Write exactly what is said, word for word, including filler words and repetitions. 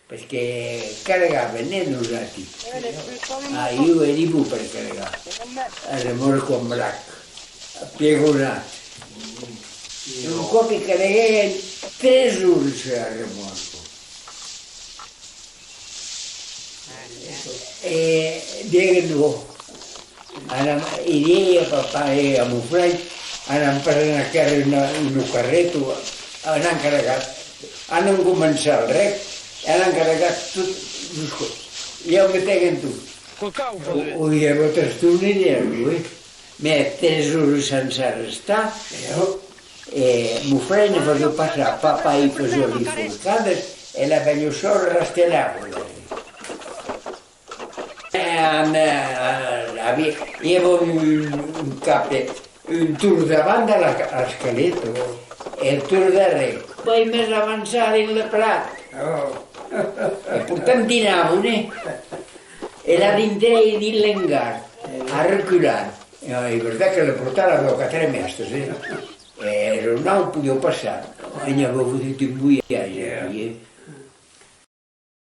Perque cargavan, eh, nosati. Ah, ieu èri bon per cargar. A remòrca en brac, a piegonat. Un còp que carguèn tres oras a remòrca. E diguèn, oh, anam, e diguèi a papà e a mon frair, anam pas anar quèrre una, una carreta, anam cargar, anam començar el rec, e anam cargar tot los còps. Ja ho metèm en tot. O, o i a vòstres tornarián, eh? Mès tres oras sense arrestar. E mon frair ne fasiá passar, papà i fasiá li forcadas, e la velha sòr rastelava. E, e, e, avi-, i aviá un, un cap, un torn davant de la, l'escaleta, e el torn darrèr. Puèi mès avançat dins le prat. E portam dinàvon, eh? E la dintrèi dins l'engar, a recular. E es vertat que la portada aviá quatre mètres, eh? E lo nau podiá passar. E n'i aviá fotut un bolhatge aquí, eh?